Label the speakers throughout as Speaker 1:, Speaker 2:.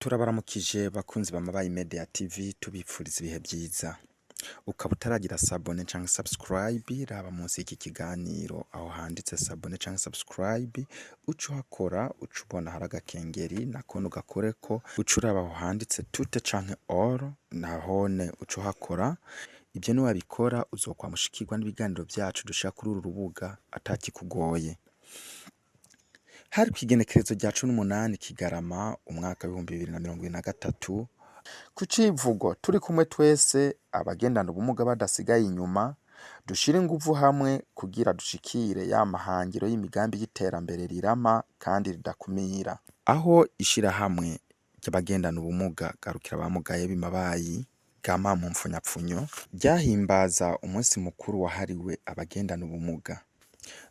Speaker 1: Turabaramukije bakunzi ba Mabayi Media TV, tubipfuriza ibihe vyiza. Ukaba utaragira s'abonner canke subscribe, raba munsi y'iki kiganiro aho handitse s'abonner canke subscribe, uce uhakora, uce ubona hari agakengeri, nakone ugakoreko, uce uraba aho handitse toutes canke all, nahone uce uhakora. Ivyo niwabikora uzokwama ushikirwa n'ibiganiro vyacu dushira kuri uru rubuga atakikugoye. Hari kw'igenekerezo rya 18 Kigarama umwaka w'2023, ku civugo "Turi kumwe twese, abagendana ubumuga badasigaye inyuma, dushire inguvu hamwe kugira dushikire ya mahangiro y'imigambi y'iterambere rirama kandi ridakumira", aho ishirahamwe ry'abagendana ubumuga Garukira Abamugaye b'i Mabayi, GAMA mu mpfunyapfunyo, ryahimbaza umunsi mukuru wahariwe abagendana ubumuga.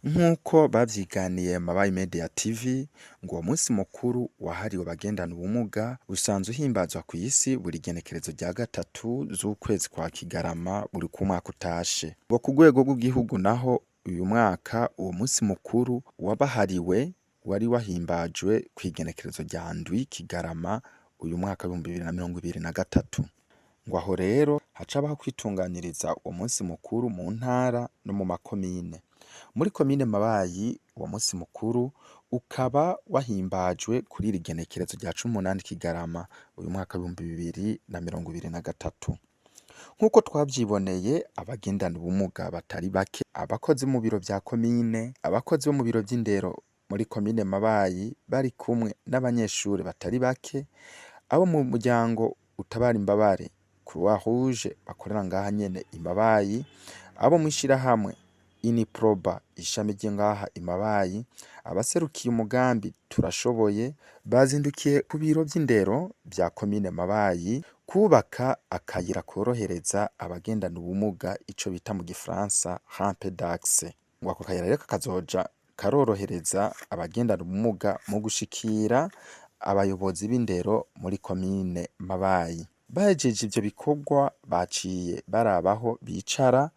Speaker 1: Nk'uko bavyiganiye Mabayi Media TV, ngo uwo munsi mukuru wahariwe abagendana ubumuga usanzwe uhimbazwa kw'isi buri genekerezo rya 3 z'ukwezi kwa Kigarama buri uko umwaka utashe. Ngo ku rwego rw'igihugu naho, uyu mwaka uwo munsi mukuru wabahariwe wari wahimbajwe kw'igenekerezo rya 7 Kigarama uyu mwaka w'2023. Ngo aho rero haca habaho kwitunganiriza uwo munsi mukuru mu ntara no mu makomine. Muri komine Mabayi, uwo munsi mukuru ukaba wahimbajwe kuri iri genekerezo rya 18 Kigarama uyu mwaka w'2023. Nk'uko twavyiboneye, abagendana ubumuga batari bake, abakozi mu biro vya komine, abakozi bo mu biro vy'indero muri komine Mabayi, bari kumwe n'abanyeshure batari bake, abo mu muryango utabara imbabare Croix Rouge bakorera ngaha nyene i Mabayi, abo mw'ishirahamwe Uniproba ishami ryo ngaha i Mabayi, abaserukiye umugambi Turashoboye, bazindukiye ku biro vy'indero vya komine Mabayi kwubaka akayira korohereza abagendana ubumuga, ico bita mu gifaransa rampe d'accès. Ngo ako kayira rero kakazoja karorohereza abagendana ubumuga mu gushikira abayobozi b'indero muri komine Mabayi. Bahejeje ivyo bikorwa, baciye baraba aho bicara,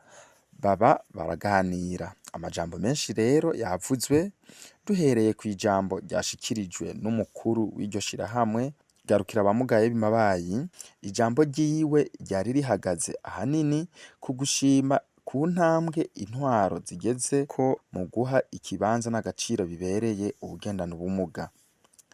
Speaker 1: baba baraganira. Amajambo menshi rero yavuzwe, duhereye kw'ijambo ryashikirijwe n'umukuru w'iryo shirahamwe Garukira Abamugaye b'i Mabayi. Ijambo ryiwe ryari rihagaze ahanini ku gushima ku ntambwe intwaro zigezeko mu guha ikibanza n'agaciro bibereye uwugendana ubumuga.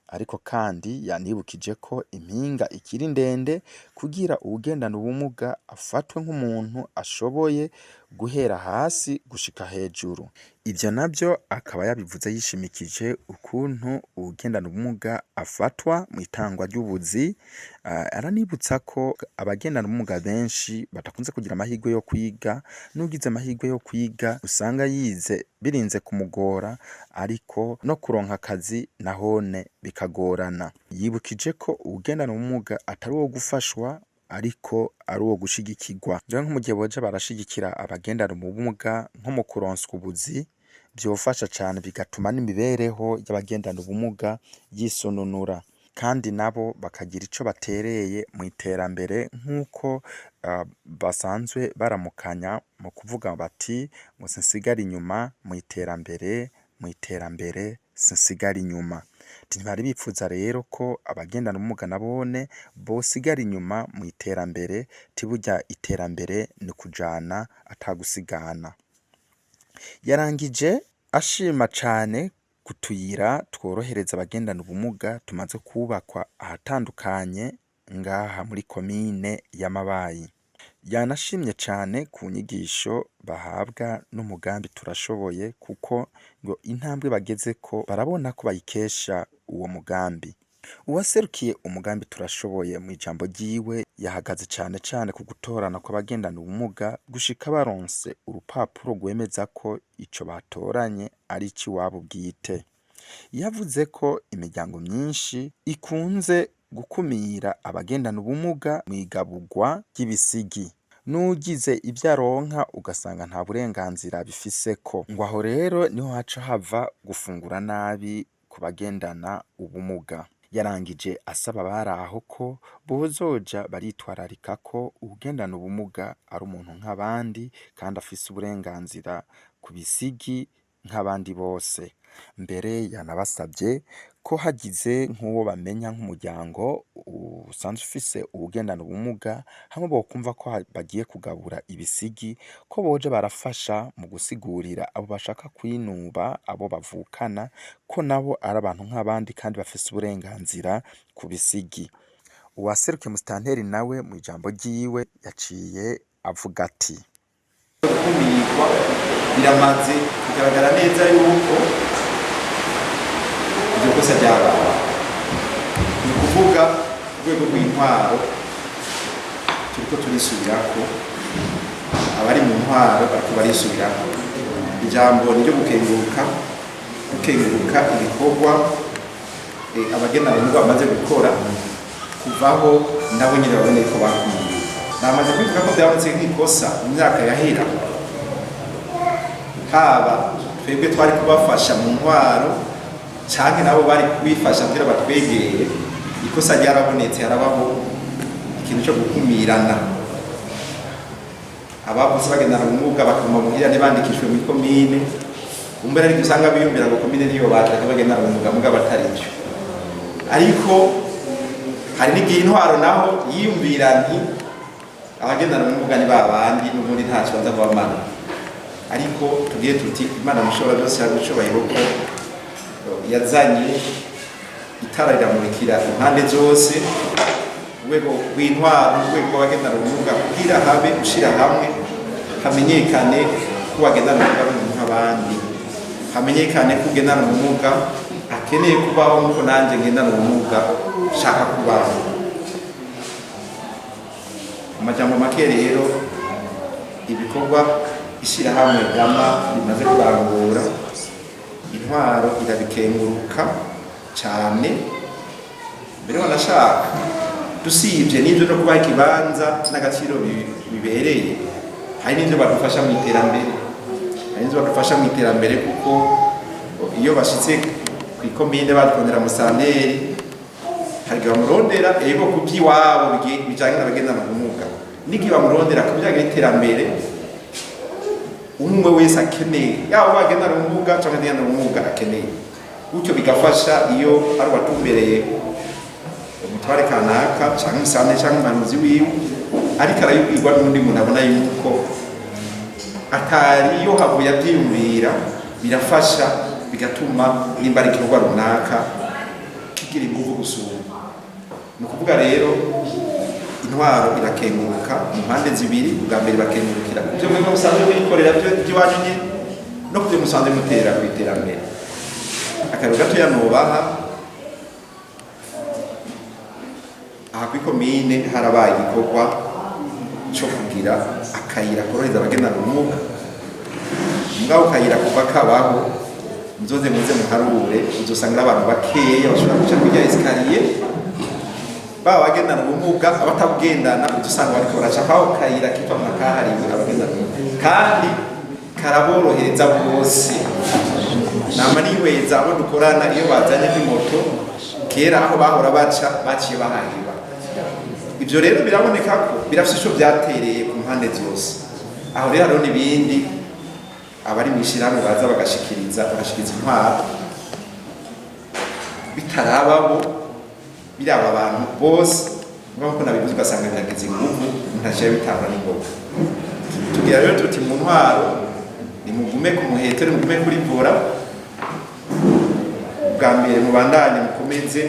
Speaker 1: Ariko kandi yanibukije ko impinga ikiri ndende kugira uwugendana ubumuga afatwe nk'umuntu ashoboye guhera hasi gushika hejuru. Ivyo navyo akaba yabivuze yishimikije ukuntu uwugendana ubumuga afatwa mw'itangwa ry'ubuzi. Aranibutsa ko abagendana ubumuga benshi badakunze kugira amahirwe yo kwiga, n'uwugize amahirwe yo kwiga usanga yize birinze kumugora, ariko no kuronka akazi nahone bikagorana. Yibukije ko uwugendana ubumuga atari uwo gufashwa, ariko ari uwo gushigikirwa. Rero nko mu gihe boja barashigikira abagendana ubumuga nko mu kuronswa ubuzi, vyofasha cane, bigatuma n'imibereho y'abagendana ubumuga yisununura, kandi nabo bakagira ico batereye mw'iterambere, nk'uko basanzwe baramukanya mu kuvuga bati ngo "Sinsigara inyuma mw'iterambere, mw'iterambere sinsigara inyuma". Ntibari bipfuza rero ko abagendana ubumuga nabone bosigara inyuma mw'iterambere, ti burya iterambere ni ukujana atagusigana. Yarangije ashima cane ku tuyira tworohereza abagendana ubumuga tumaze kwubakwa ahatandukanye ngaha muri komine ya Mabayi. Yanashimye cane ku nyigisho bahabwa n'umugambi Turashoboye, kuko ngo intambwe bagezeko barabona ko bayikesha uwo mugambi. Uwaserukiye umugambi Turashoboye mw'ijambo ryiwe yahagaze cane cane ku gutorana kw'abagendana ubumuga gushika baronse urupapuro rwemeza ko ico batoranye ari ic'iwabo bwite. Yavuze ko imiryango myinshi ikunze gukumira abagendana ubumuga mw'igaburwa ry'ibisigi, n'uwugize ivyo aronka ugasanga nta burenganzira abifiseko. Ngo aho rero niho haca hava gufungura nabi ku bagendana ubumuga. Yarangije asaba abari aho ko bozoja baritwararika ko uwugendana ubumuga ari umuntu nk'abandi kandi afise uburenganzira ku bisigi. nk'abandi bose. Mbere yanabasavye ko hagize nk'uwo bamenya nk'umuryango usanzwe ufise uwugendana ubumuga, hamwe bokumva ko bagiye kugabura ibisigi, ko boja barafasha mu gusigurira abo bashaka kwinuba abo bavukana ko nabo ari abantu nk'abandi kandi bafise uburenganzira ku bisigi. Uwaserukiye musitanteri nawe mw'ijambo ryiwe yaciye avuga ati:
Speaker 2: Gukumirwa biramaze kugaragara neza yuko iryo kosa ryabaye, ni ukuvuga urwego rw'intwaro turiko turisubirako, abari mu ntwaro bariko barisubirako. Ijambo ni ryo gukenguruka, gukenguruka ibikorwa abagendana ubumuga bamaze gukora kuvaho nabo nyine babone ko bakumiriwe. Namaze kubivuga ko byabonetse nk'ikosa mu myaka yahera, haba twebwe twari kubafasha mu ntwaro canke nabo bari kubifasha kugira batwegere. Ikosa ryarabonetse, harabaho ikintu cyo gukumirana. Abavutse bagendana ubumuga bakaguma muhira ntibandikishwe muri komine, umbere ariko usanga biyumvira ngo komine niyo bataka bagendana ubumuga, mugabo atari byo. Ariko hari n'igihe intwaro naho yiyumvira nti abagendana ubumuga ni babandi n'ubundi nta kibanza kubamara. Ariko tugiye tuti Imana mushobora byose yagucubahiro ko yazanye itara riramurikira impande zose, urwego rw'intwaro, urwego rw'abagendana ubumuga, kugira habe gushira hamwe, hamenyekane ko uwagendana ubumuga ari umuntu nk'abandi, hamenyekane ko ugendana ubumuga akeneye kubaho nk'uko nanjye ngendana ubumuga nshaka kubaho. Amajambo make rero, ibikorwa ishyirahamwe gama rimaze kurangura, intwaro irabikenguruka cyane. Mbere wanashaka dusibye n'ibyo no kubaha ikibanza n'agaciro bibereye, hari n'ibyo badufasha mu iterambere, hari n'ibyo badufasha mu iterambere, kuko iyo bashitse ku ikomine batwondera musanteri, hari igihe bamurondera ego ku by'iwabo bijanye n'abagendana ubumuga, n'igihe bamurondera ku bijanye n'iterambere umwe wese akeneye, yaba uwagendana ubumuga cyangwa atagendana ubumuga akeneye. Gutyo bigafasha iyo ari uwatumbereye umutware kanaka cyangwa umusane cyangwa umuhanuzi wiwe, ariko arayibwirwa n'undi muntu abona yuko atari yo havuye abyiyumvira, birafasha bigatuma nimba ari igikorwa runaka kigira ingufu gusumba. Ni ukuvuga rero intwaro irakenguruka mu mpande zibiri. Ubwa mbere bakengurukira ku byo mwebwe musanzwe mwikorera by'iwanyu nyine, no ku byo musanzwe mutera ku iterambere. Akarero gatoya nubaha, aha kuri komine harabaye igikorwa cyo kugira akayira korohereza abagendana ubumuga. Mugabo kayira kuva kabaho, muzoze muze muharure, uzosanga abantu bakeya bashobora guca kurya escalier, baba abagendana ubumuga, abatabugendana, uzosanga bariko baraca aho kayira kitwa nka kahariwe abagendana ubumuga, kandi karaborohereza bose. Nama nihweza abo dukorana iyo bazanye nk'imoto, kera aho bahora baca baciye bahahiba. Ibyo rero biraboneka ko birafise ico vyatereye ku mpande zose. Aho rero hariho n'ibindi abari mw'ishirahamwe baza bagashikiriza intwaro, bitarababo biraba abantu bose, nk'uko nabivuze, ugasanga biragize inguvu, umuntu aciye bitanga n'ingoga. Tugira rero tuti mu ntwaro nimugume ku muheto, nimugume kuri vora. Bwa mbere mubandanye mukomeze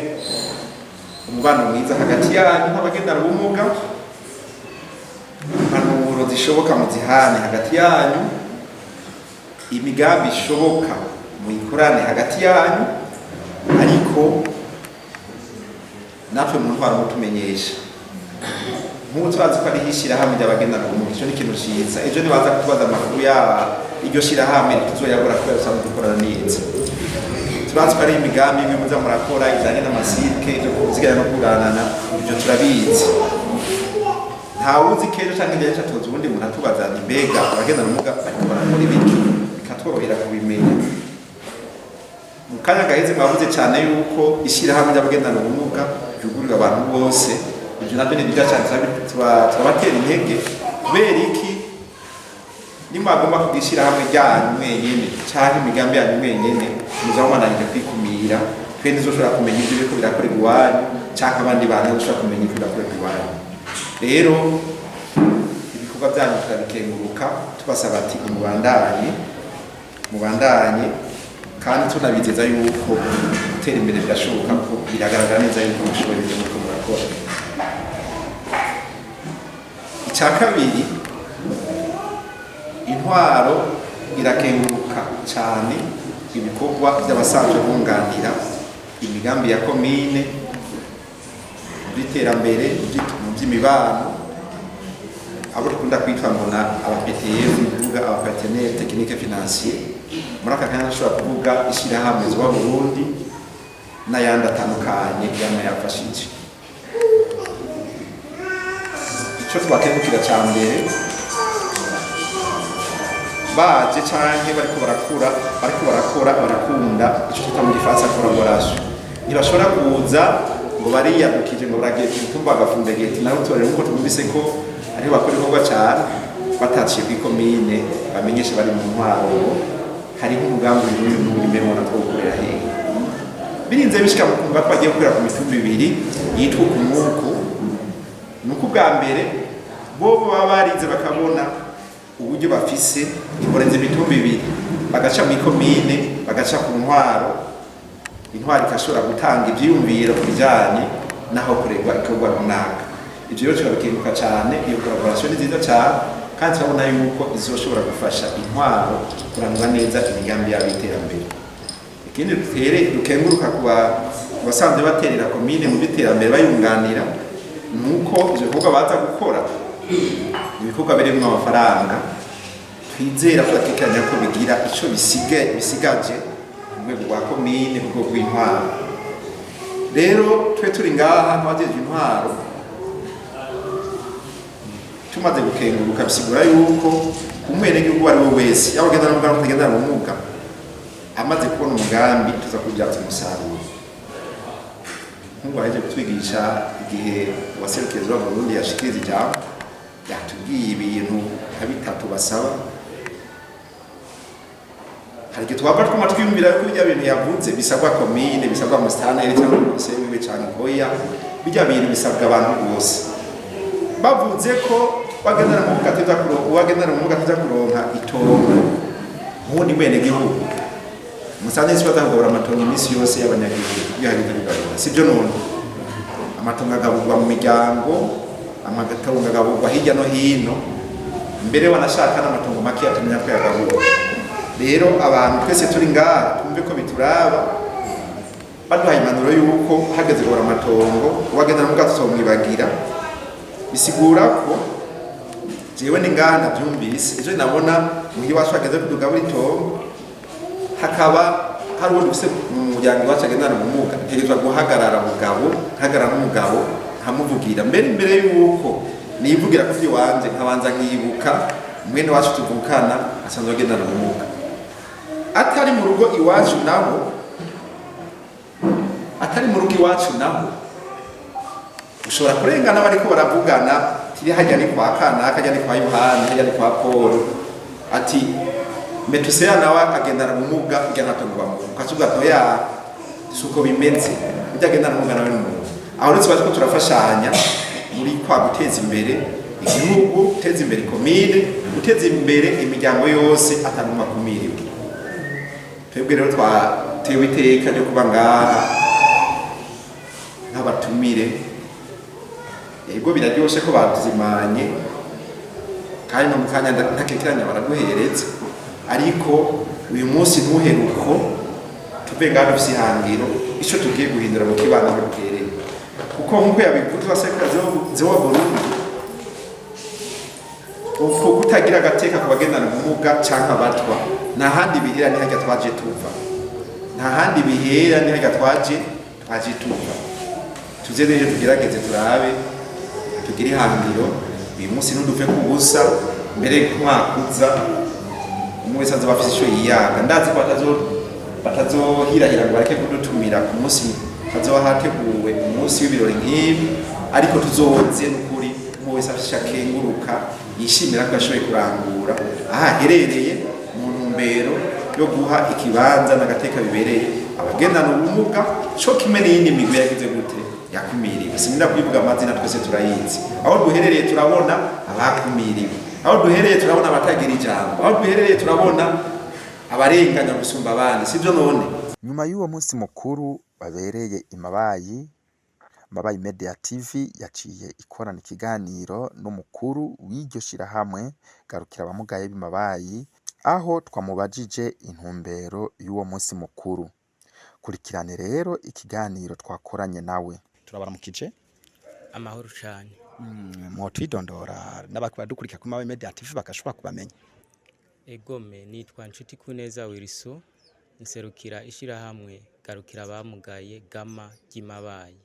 Speaker 2: umubano mwiza hagati yanyu nk'abagendana ubumuga, impanuro zishoboka muzihane hagati yanyu, imigambi ishoboka muyikorane hagati yanyu, ariko natwe mu ntwaro mutumenyesha. Nk'ubu turazi ko ariho ishyirahamwe ry'abagendana ubumuga, icyo ni ikintu ciza. Ejo nibaza kutubaza amakuru yaba iryo shyirahamwe, ntituzoyabura kubera dusanzwe dukorana neza. Turazi ko ari imigambi imwe muza murakora ijanye n'amasirike, ibyo kuziganya no kuganana, ibyo turabizi. Ntawuzi ko ejo canke ejo atoza uwundi muntu atubaza nti mbega abagendana ubumuga bariko barakora ibiki, bikatworohera kubimenya. Mu kanya gaheze mwavuze cyane yuko ishyirahamwe ry'abagendana ubumuga ryugururira abantu bose. Ibyo nabyo ni byiza cyane, turabatera intege. Kubera iki? Nimwagomba kugishyira hamwe ryanyu mwenyene canke imigambi yanyu mwenyene, muzaba mwananije kwikumira. Twe ntizoshobora kumenya ivyo biriko birakorerwa iwanyu, canke abandi bantu ntizoshobora kumenya ivyo birakorerwa iwanyu. Rero ibikorwa byanyu turabikenguruka, tubasaba ati mubandanye, mubandanye, kandi tunabizeza yuko gutera imbere birashoboka, ko biragaragara neza yuko mushoboye ibyo muriko murakora. Icya kabiri, intwaro irakenguruka cyane ibikorwa by'abasanzwe bunganira imigambi ya komine mu by'iterambere, mu by'imibano, abo dukunda kwitwa ngo na aba PTF, ni kuvuga aba partenaires techniques financiers. Muri aka kanya nshobora kuvuga ishyirahamwe Zuba Burundi n'ayandi atandukanye yama yafashije. Icyo twakengukira cya mbere, baje canke bariko barakura, bariko barakora, barakunda ico twita mu gifaransa collaboration. Ntibashobora kuza ngo bariyadukije ngo baragiye ku mutumba bagafunda geti nawe utorera, nkuko twumvise ko ariho bakora ibikorwa cane, bataciye kw'ikomine bamenyeshe bari mu ntwaro hariho umugambi uyu n'uyu n'uyu, mbere ubona two gukorera hehe. Birinze bishika mu kumva ko bagiye gukorera ku mitumba ibiri yitwa uku n'uku, ni uko ubwa mbere bo baba barize bakabona uburyo bafise iborenze imitumba ibiri, bagaca mu ikomine, bagaca ku ntwaro, intwaro ikashobora gutanga ivyiyumviro ku bijanye n'aho kuregwa ikorwa runaka. Ivyo rero turabikenguruka cane. Iyo collaboration ni nziza cane, kandi turabona yuko izoshobora gufasha intwaro kurangura neza imigambi yabo y'iterambere. Ikindi dutere dukenguruka ku basanzwe baterera komine mu by'iterambere bayunganira, ni uko ivyo bikorwa baza gukora, ibikorwa birimwo amafaranga, twizera ko batekanya ko bigira ico bisigaje ku rwego rwa komine, ku rwego rw'intwaro. Rero twe turi ngaha nk'abajejwe intwaro, tumaze gukenguruka, bisigura yuko umwenegihugu uwo ari we wese, yaba agendana n'ubumuga n'utagendana ubumuga, amaze kubona umugambi tuza kubyaza umusaruro. Nk'ubu aheje kutwigisha, igihe uwaserukiye Zuba Burundi yashikiriza ijambo, yatubwiye ibintu nka bitatu basaba. Hari igihe twava twuma twiyumvira ko bijya bintu yavuze bisabwa komine, bisabwa musitanteri cyangwa konseye wiwe canke oya, bijya bintu bisabwa abantu bose. Bavuze ko wagendana ubumuga ateza kuronka, uwagendana ubumuga ateza kuronka itongo nk'uwundi mwenegihugu. Musitanteri si bazakugabura amatongo iminsi yose y'abanyagihugu iyo hageze kugabura, sibyo? None amatongo agaburwa mu miryango, amatongo agaburwa hirya no hino, mbere wanashaka n'amatongo make atumenya ko yagaburwa. Rero abantu twese turi ngaha twumve ko bituraba. Baduhaye impanuro y'uko hageze kugabura amatongo uwagendana ubumuga tuzomwibagira, bisigura ko jewe ni ngaha navyumvise, ejo nabona muhira iwacu hageze kudugabura itongo, hakaba hari uwo dufise mu muryango iwacu agendana ubumuga, ntegerezwa guhagarara mugabo, nkahagarara n'umugabo, nkamuvugira. Mbere imbere y'uko nivugira ku vy'iwanje, nkabanza nkibuka mwene wacu tuvukana asanzwe agendana ubumuga. Atari mu rugo iwacu naho, atari mu rugo iwacu naho, ushobora kurengana bariko baravugana tiri hajya ni kwa kanaka, hajya ni kwa Yohani, hajya ni kwa Paul, ati Metusela nawe agendana ubumuga, ujya ntatongo bamuha, ukavuga ati oya, suko bimeze, ujya agendana ubumuga nawe n'umuntu. Aho rero tuba turiko turafashanya muri kwa guteza imbere igihugu, guteza imbere komine, guteza imbere imiryango yose atanumwe akumiriwe. Twebwe rero twatewe iteka ryo kuba ngaha nk'abatumire. Yego, biraryoshe ko batuzimanye, kandi no mu kanya ntakekeranya baraduhereza, ariko uyu munsi ntuheruko tuve ngaha dufise ihangiro ico tugiye guhindura mu kibano aho duhereye, kuko nk'uko yabivuze wasekura zewa Burundi, uko kutagira agateka ku bagendana ubumuga canke abatwa, nta handi bihera ni harya twaje tuva, nta handi bihera ni harya twaje tuva. Tuze rero tugerageze turabe tugire ihangiro uyu munsi, ntuduve ku busa. Mbere y'umwaka uza umwe wese azoba afise ico yiyaga. Ndazi ko batazohirahira ngo bareke kudutumira ku munsi hazoba hateguwe umunsi w'ibirori nk'ibi, ariko tuzoze n'ukuri umwe wese afise ico akenguruka. Yishimira ko yashoboye kurangura aho aherereye mu ntumbero yo guha ikibanza n'agateka bibereye abagendana ubumuga, co kimwe n'iyindi migwi yagize gute, yakumiriwe. Sinda kubivuga amazina, twese turayizi. Aho duherereye turabona abakumiriwe, aho duherereye turabona abatagira ijambo, aho duherereye turabona abarenganya gusumba abandi, sibyo none?
Speaker 1: Nyuma y'uwo munsi mukuru wabereye imabayi, Mabayi Media TV yaciye ikorana ikiganiro n'umukuru w'iryo shirahamwe Garukira Abamugaye b'Imabayi, aho twamubajije intumbero y'uwo munsi mukuru. Kurikirane rero ikiganiro twakoranye nawe. Turabaramukije.
Speaker 3: Amahoro cyane.
Speaker 1: Mwotwidondora n'abadukurikira kuri Mabayi Media TV bagashobora kubamenya.
Speaker 3: Egome, nitwa Nshuti Kuneza Wilson, nserukira ishyirahamwe Garukira Abamugaye Gama ry'Imabayi.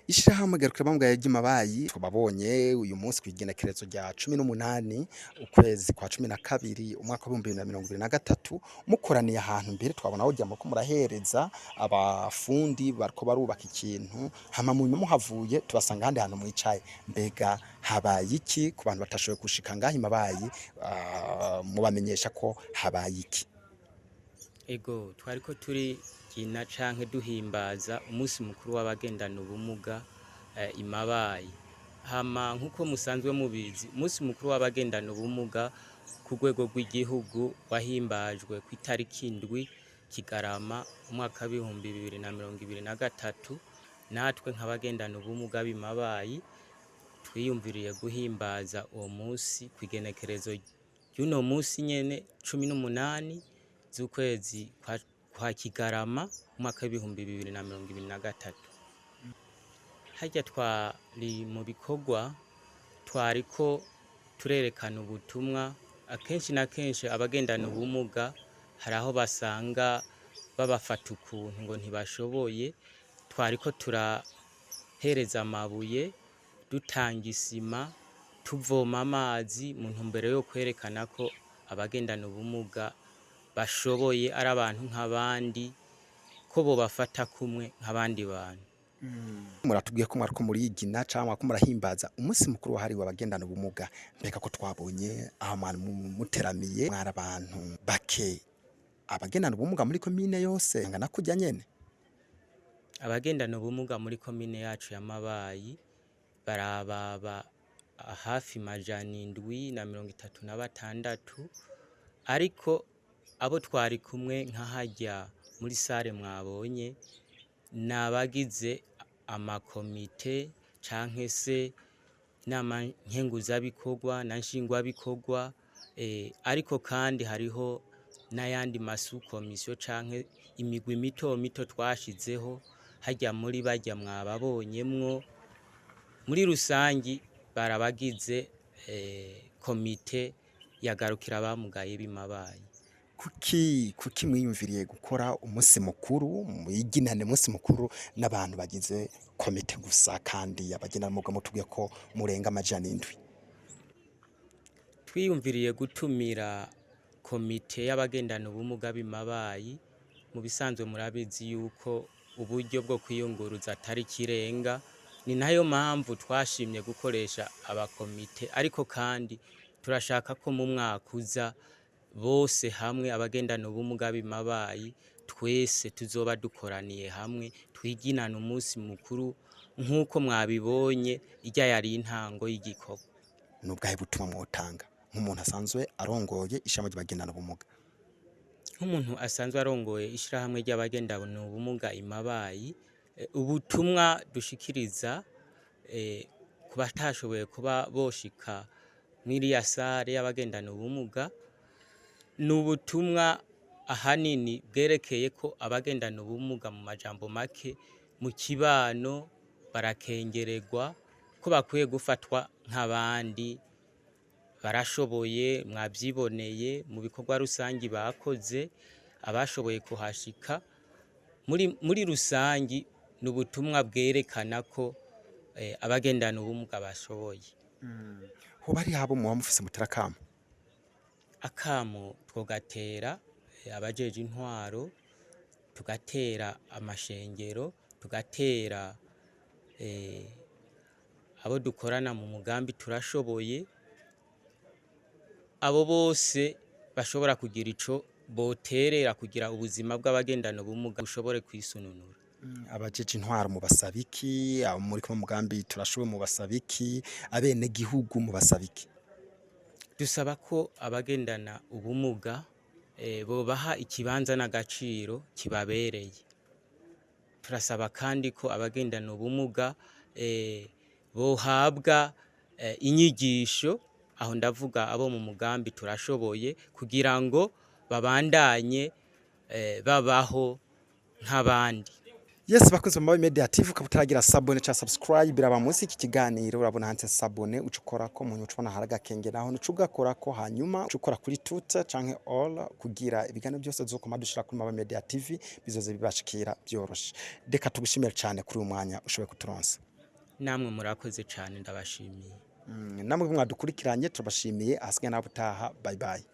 Speaker 1: Ishirahamwe Garukira Abamugaye ry'Imabayi, twababonye uyu munsi kw'igenekerezo rya 18 ukwezi kwa 12 umwaka wa 2023 mukoraniye ahantu, mbere twabona aho muriko murahereza abafundi bariko barubaka ikintu, hama mu nyuma muhavuye tubasanga ahandi hantu mwicaye. Mbega habaye iki ku bantu batashoboye gushika ngaho Imabayi? Mubamenyesha ko habaye iki?
Speaker 3: Ego, twariko turigina canke duhimbaza umunsi mukuru w'abagendana ubumuga Imabayi. Hama nk'uko musanzwe mubizi, umunsi mukuru w'abagendana ubumuga ku rwego rw'igihugu wahimbajwe ku itariki 7 Kigarama umwaka wa 2023. Natwe nk'abagendana ubumuga b'Imabayi twiyumviriye guhimbaza uwo munsi kw'igenekerezo ry'uno munsi nyene, 18 z'ukwezi kwa Kigarama umwaka wa 2023. Harya twari mu bikorwa, twariko turerekana ubutumwa. Akenshi na kenshi abagendana ubumuga hari aho basanga babafata ukuntu ngo ntibashoboye. Twariko turahereza amabuye, dutanga isima, tuvoma amazi mu ntumbero yo kwerekana ko abagendana ubumuga bashoboye, ari abantu nk'abandi, ko bobafata kumwe nk'abandi bantu.
Speaker 1: Muratubwiye ko mwariko murigina cyangwa ko murahimbaza umunsi mukuru wahariwe abagendana ubumuga. Mbega ko twabonye aho mwari muteramiye mwari abantu bake, abagendana ubumuga muri komine yose ngana kujya nyene?
Speaker 3: Abagendana ubumuga muri komine yacu ya Mabayi barababa hafi 736, ariko abo twari kumwe nka harya muri sare mwabonye ni abagize amakomite canke se inama nkenguzabikorwa na nshingwabikorwa, ariko kandi hariho n'ayandi masukomisiyo canke imigwi mito mito twashizeho. Harya muri barya mwababonyemwo, muri rusangi barabagize komite yagarukira abamugaye b'Imabayi.
Speaker 1: Kuki mwiyumviriye gukora umunsi mukuru, muyiginane umunsi mukuru n'abantu bagize komite gusa, kandi abagendana ubumuga mutubwiye ko murenga 700?
Speaker 3: Twiyumviriye gutumira komite y'abagendana ubumuga b'Imabayi, mu bisanzwe murabizi yuko uburyo bwo kwiyunguruza atari ikirenga, ni nayo mpamvu twashimye gukoresha abakomite, ariko kandi turashaka ko mu mwaka uza bose hamwe abagendana ubumuga b'Imabayi twese tuzoba dukoraniye hamwe, twiginane umunsi mukuru nk'uko mwabibonye. Irya yari intango y'igikorwa.
Speaker 1: Ni ubwahe butumwa mwotanga nk'umuntu asanzwe arongoye ishami ry'abagendana ubumuga?
Speaker 3: Nk'umuntu asanzwe arongoye ishirahamwe ry'abagendana ubumuga Imabayi, ubutumwa dushikiriza ku batashoboye kuba boshika mw'iriya sare y'abagendana ubumuga ni ubutumwa ahanini bwerekeye ko abagendana ubumuga, mu majambo make, mu kibano barakengererwa, ko bakwiye gufatwa nk'abandi. Barashoboye, mwavyiboneye mu bikorwa rusangi bakoze, abashoboye kuhashika. Muri rusangi ni ubutumwa bwerekana ko abagendana ubumuga bashoboye.
Speaker 1: Hoba hari abo muba mufise mutera akamo?
Speaker 3: Akamo twogatera abajeje intwaro, tugatera amashengero, tugatera abo dukorana mu mugambi Turashoboye. abo bose bashobora kugira ico boterera kugira ubuzima bw'abagendana ubumuga bushobore kwisununura.
Speaker 1: Abajeje intwaro mubasaba iki? Abo muri kumwe mu mugambi Turashoboye mubasaba iki? Abenegihugu mubasaba iki?
Speaker 3: Dusaba ko abagendana ubumuga bobaha ikibanza n'agaciro kibabereye. Turasaba kandi ko abagendana ubumuga bohabwa inyigisho, aho ndavuga abo mu mugambi Turashoboye, kugira ngo babandanye babaho nk'abandi.
Speaker 1: Yes, bakunzi ba Mabayi Media TV, ukaba utaragira s'abonner ca subscribe, biraba munsi iki kiganiro, urabona handitse s'abonner, uca ukorako, mu nyuma ucubona hari agakenge, naho uca ugakorako, hanyuma uca ukora kuri tout canke all kugira ibiganiro byose tuzokoma dushira kuri Mabayi Media TV bizoze bibashikira byoroshe. Reka tugushimire cane kuri uyu mwanya ushoboye kuturonsa.
Speaker 3: Namwe murakoze cane, ndabashimiye.
Speaker 1: Namwe mwadukurikiranye turabashimiye. Ahasigaye nawe utaha, bye bye.